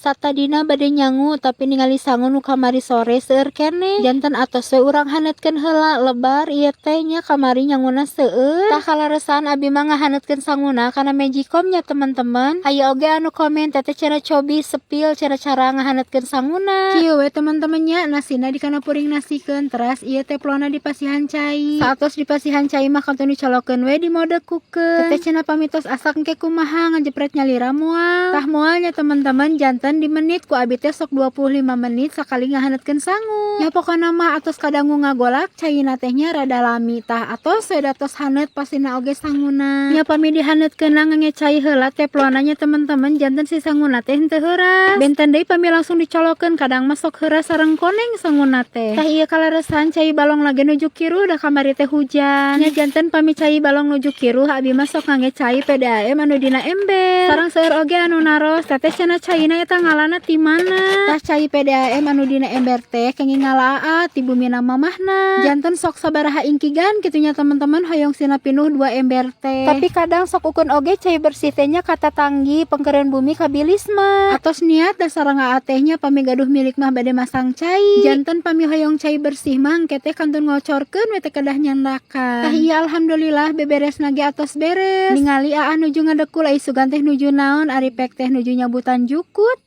Satadina bade nyangu, tapi ningali sangu nu kamari sore seueur keneh. Janten atos we urang haneutkeun heula, lebar ieu teh nya, kamari nyanguna seueur. Tah, kaleresan abi mah ngahaneutkeun sanguna kana magicom nya, teman-teman. Aya oge anu komen, "Teteh cenah cobi spill cara-cara ngahaneutkeun sanguna." Kieu we, teman-teman nya, nasina di kana puring nasikeun, teras ieu teplona dipasihan cai. Saatos dipasihan cai mah kantun dicolokeun we di mode cooker. "Teteh cenah pami tos asak engke kumaha, ngajepret nyalira moal?" Tah, moal nya, teman-teman. Janten di menit ku abi teh sok 25 menit sakali ngahaneutkeun sangu. Nya, pokona mah atos kadangu ngagolak caina teh nya, rada lami. Tah, atos we da tos haneut pasina oge sanguna. Nya, pami dihaneutkeun ngangge cai heula teplona nya, teman-teman, janten si sanguna teh henteu heuras. Benten deui pami langsung dicolokeun, kadang mah sok heuras sareng koneng sanguna teh. Tah, ieu kaleresan cai balong lagi nuju kiruh, da kamari teh hujan. Nya, janten pami cai balong nuju kiruh, abi mah sok ngangge cai PDAM anu dina ember. Sareng seueur oge anu naros, "Teteh cenah caina eta ngalana ti mana?" Tah, cai PDAM anu dina ember teh kenging ngala aa ti bumina mamahna. Janten sok sabaraha ingkigan kitu nya, teman-teman, hoyong sina pinuh dua ember teh. Tapi kadang sok ukun oge cai bersih teh nya ka tatanggi pengkeren bumi kabilisma. Atos niat da sareng aa teh nya, pami gaduh milik mah bade masang cai. Janten pami hoyong cai bersih mah engke teh kantun ngocorkeun we, teh kedah nyandakan. Tah iya, alhamdulillah beberesna ge atos beres. Ningali aa nuju ngadekul, ai sugan teh nuju naon, ari pek teh nuju nyabutan jukut.